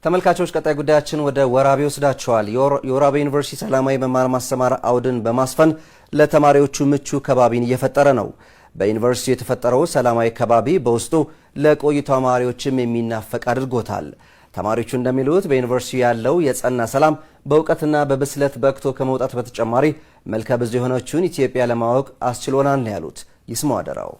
ተመልካቾች፣ ቀጣይ ጉዳያችን ወደ ወራቤ ይወስዳችኋል። የወራቤ ዩኒቨርሲቲ ሰላማዊ መማር ማስተማር አውድን በማስፈን ለተማሪዎቹ ምቹ ከባቢን እየፈጠረ ነው። በዩኒቨርሲቲው የተፈጠረው ሰላማዊ ከባቢ በውስጡ ለቆዩ ተማሪዎችም የሚናፈቅ አድርጎታል። ተማሪዎቹ እንደሚሉት በዩኒቨርሲቲው ያለው የጸና ሰላም በእውቀትና በብስለት በቅቶ ከመውጣት በተጨማሪ መልከ ብዙ የሆነችውን ኢትዮጵያ ለማወቅ አስችሎናል ነው ያሉት። ይስማው አደራው።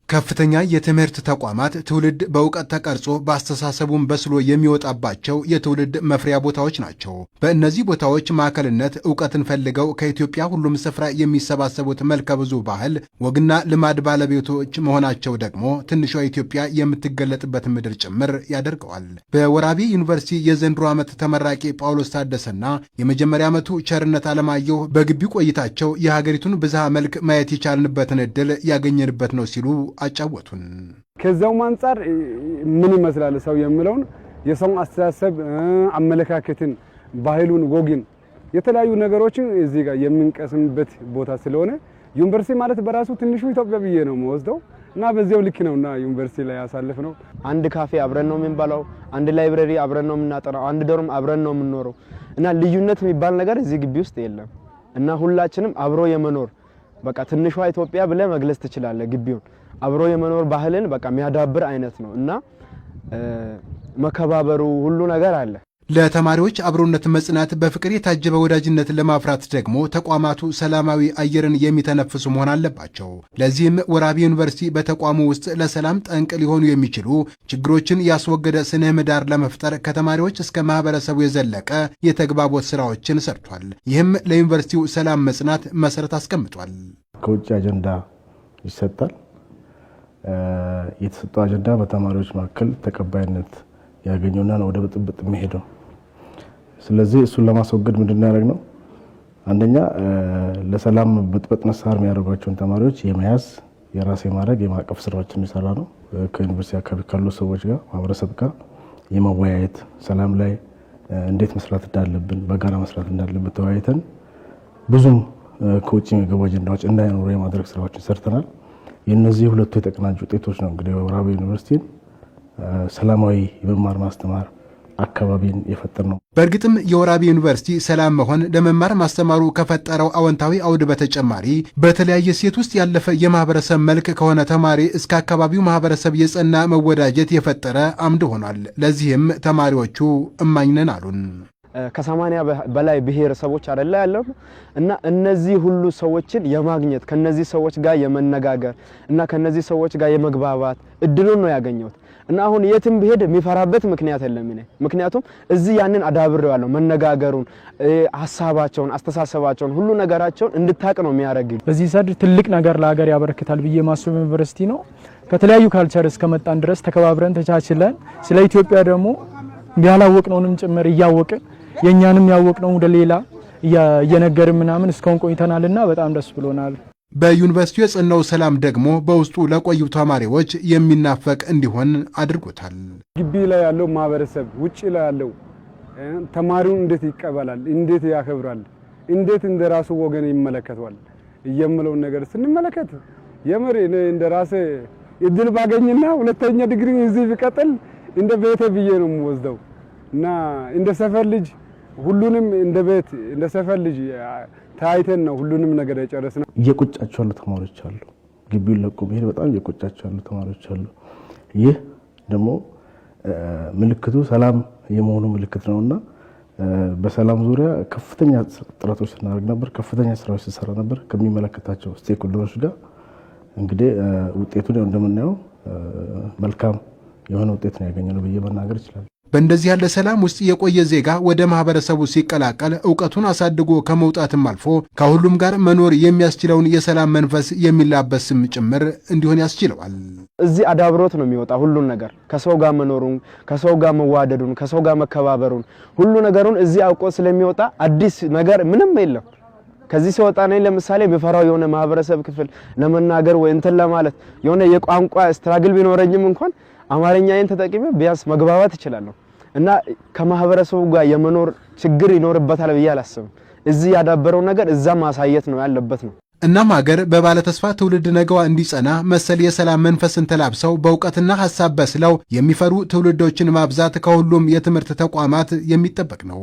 ከፍተኛ የትምህርት ተቋማት ትውልድ በእውቀት ተቀርጾ በአስተሳሰቡም በስሎ የሚወጣባቸው የትውልድ መፍሪያ ቦታዎች ናቸው። በእነዚህ ቦታዎች ማዕከልነት እውቀትን ፈልገው ከኢትዮጵያ ሁሉም ስፍራ የሚሰባሰቡት መልከ ብዙ ባህል፣ ወግና ልማድ ባለቤቶች መሆናቸው ደግሞ ትንሿ ኢትዮጵያ የምትገለጥበት ምድር ጭምር ያደርገዋል። በወራቤ ዩኒቨርሲቲ የዘንድሮ ዓመት ተመራቂ ጳውሎስ ታደሰና የመጀመሪያ ዓመቱ ቸርነት አለማየሁ በግቢው ቆይታቸው የሀገሪቱን ብዝሃ መልክ ማየት የቻልንበትን ዕድል ያገኘንበት ነው ሲሉ አጫወቱን። ከዛውም አንጻር ምን ይመስላል ሰው የሚለውን የሰውን አስተሳሰብ፣ አመለካከትን፣ ባህሉን፣ ወግን የተለያዩ ነገሮችን እዚህ ጋር የምንቀስምበት ቦታ ስለሆነ ዩኒቨርሲቲ ማለት በራሱ ትንሹ ኢትዮጵያ ብዬ ነው የምወስደው እና በዚያው ልክ ነውና ዩኒቨርሲቲ ላይ ያሳለፍነው። አንድ ካፌ አብረን ነው የምንበላው፣ አንድ library አብረን ነው የምናጠናው፣ አንድ dorm አብረን ነው የምንኖረው እና ልዩነት የሚባል ነገር እዚህ ግቢ ውስጥ የለም እና ሁላችንም አብሮ የመኖር በቃ ትንሿ ኢትዮጵያ ብለህ መግለጽ ትችላለህ። ግቢውን አብሮ የመኖር ባህልን በቃ የሚያዳብር አይነት ነው እና መከባበሩ ሁሉ ነገር አለ። ለተማሪዎች አብሮነት መጽናት፣ በፍቅር የታጀበ ወዳጅነት ለማፍራት ደግሞ ተቋማቱ ሰላማዊ አየርን የሚተነፍሱ መሆን አለባቸው። ለዚህም ወራቤ ዩኒቨርሲቲ በተቋሙ ውስጥ ለሰላም ጠንቅ ሊሆኑ የሚችሉ ችግሮችን ያስወገደ ስነ ምህዳር ለመፍጠር ከተማሪዎች እስከ ማህበረሰቡ የዘለቀ የተግባቦት ስራዎችን ሰርቷል። ይህም ለዩኒቨርሲቲው ሰላም መጽናት መሰረት አስቀምጧል። ከውጭ አጀንዳ ይሰጣል። የተሰጠው አጀንዳ በተማሪዎች መካከል ተቀባይነት ያገኘውና ነው ወደ ብጥብጥ የሚሄደው። ስለዚህ እሱን ለማስወገድ ምንድን ያደረግነው? አንደኛ ለሰላም ብጥብጥ መሳር የሚያደርጓቸውን ተማሪዎች የመያዝ፣ የራስ የማድረግ፣ የማቀፍ ስራዎችን የሰራ ነው። ከዩኒቨርሲቲ አካባቢ ካሉ ሰዎች ጋር፣ ማህበረሰብ ጋር የመወያየት፣ ሰላም ላይ እንዴት መስራት እንዳለብን፣ በጋራ መስራት እንዳለብን ተወያይተን ብዙም ከውጭ የሚገቡ አጀንዳዎች እንዳይኖሩ የማድረግ ስራዎችን ሰርተናል። የእነዚህ ሁለቱ የተቀናጁ ውጤቶች ነው እንግዲህ ወራቤ ዩኒቨርሲቲን ሰላማዊ የመማር ማስተማር አካባቢን የፈጠርነው። በእርግጥም የወራቤ ዩኒቨርሲቲ ሰላም መሆን ለመማር ማስተማሩ ከፈጠረው አዎንታዊ አውድ በተጨማሪ በተለያየ ሴት ውስጥ ያለፈ የማህበረሰብ መልክ ከሆነ ተማሪ እስከ አካባቢው ማህበረሰብ የጸና መወዳጀት የፈጠረ አምድ ሆኗል። ለዚህም ተማሪዎቹ እማኝ ነን አሉን። ከ80 በላይ ብሔረሰቦች አይደለ ያለው እና እነዚህ ሁሉ ሰዎችን የማግኘት፣ ከነዚህ ሰዎች ጋር የመነጋገር እና ከነዚህ ሰዎች ጋር የመግባባት እድሉን ነው ያገኘሁት። እና አሁን የትም ብሄድ የሚፈራበት ምክንያት የለም እኔ፣ ምክንያቱም እዚህ ያንን አዳብሬዋለሁ። መነጋገሩን፣ ሀሳባቸውን፣ አስተሳሰባቸውን፣ ሁሉ ነገራቸውን እንድታቅ ነው የሚያደርግ። በዚህ ሰድ ትልቅ ነገር ለሀገር ያበረክታል ብዬ ማስብ ዩኒቨርሲቲ ነው። ከተለያዩ culture እስከመጣን ድረስ ተከባብረን ተቻችለን ስለ ኢትዮጵያ ደግሞ ያላወቅነውንም ጭምር እያወቅን የእኛንም ያወቅነው ወደ ሌላ እየነገርን ምናምን እስካሁን ቆይተናልና በጣም ደስ ብሎናል። በዩኒቨርሲቲው የጸናው ሰላም ደግሞ በውስጡ ለቆዩ ተማሪዎች የሚናፈቅ እንዲሆን አድርጎታል። ግቢ ላይ ያለው ማህበረሰብ ውጭ ላይ ያለው ተማሪውን እንዴት ይቀበላል፣ እንዴት ያከብራል፣ እንዴት እንደ ራሱ ወገን ይመለከተዋል የምለውን ነገር ስንመለከት የምር እኔ እንደ ራሴ እድል ባገኝና ሁለተኛ ዲግሪ እዚህ ቢቀጥል እንደ ቤቴ ብዬ ነው የምወስደው እና እንደ ሰፈር ልጅ ሁሉንም እንደ ቤት እንደ ሰፈር ልጅ ታይተን ነው ሁሉንም ነገር የጨረስነው። እየቆጫቸው ያሉ ተማሪዎች አሉ። ግቢውን ለቆ መሄድ በጣም እየቆጫቸው ያሉ ተማሪዎች አሉ። ይህ ደግሞ ምልክቱ ሰላም የመሆኑ ምልክት ነውና በሰላም ዙሪያ ከፍተኛ ጥረቶች ስናደርግ ነበር። ከፍተኛ ስራዎች ስንሰራ ነበር ከሚመለከታቸው stakeholder ኦች ጋር። እንግዲህ ውጤቱን እንደምናየው መልካም የሆነ ውጤት ነው ያገኘነው ብዬ መናገር እችላለሁ። በእንደዚህ ያለ ሰላም ውስጥ የቆየ ዜጋ ወደ ማህበረሰቡ ሲቀላቀል እውቀቱን አሳድጎ ከመውጣትም አልፎ ከሁሉም ጋር መኖር የሚያስችለውን የሰላም መንፈስ የሚላበስም ጭምር እንዲሆን ያስችለዋል። እዚህ አዳብሮት ነው የሚወጣ ሁሉን ነገር፣ ከሰው ጋር መኖሩን፣ ከሰው ጋር መዋደዱን፣ ከሰው ጋር መከባበሩን፣ ሁሉ ነገሩን እዚህ አውቆ ስለሚወጣ አዲስ ነገር ምንም የለም። ከዚህ ሲወጣ እኔ ለምሳሌ የምፈራው የሆነ ማህበረሰብ ክፍል ለመናገር ወይ እንትን ለማለት የሆነ የቋንቋ struggle ቢኖረኝም እንኳን አማርኛዬን ተጠቅሜ ቢያንስ መግባባት እችላለሁ እና ከማህበረሰቡ ጋር የመኖር ችግር ይኖርበታል ብዬ አላስብም። እዚህ ያዳበረው ነገር እዛ ማሳየት ነው ያለበት ነው። እናም ሀገር በባለተስፋ ትውልድ ነገዋ እንዲጸና መሰል የሰላም መንፈስን ተላብሰው በእውቀትና ሀሳብ በስለው የሚፈሩ ትውልዶችን ማብዛት ከሁሉም የትምህርት ተቋማት የሚጠበቅ ነው።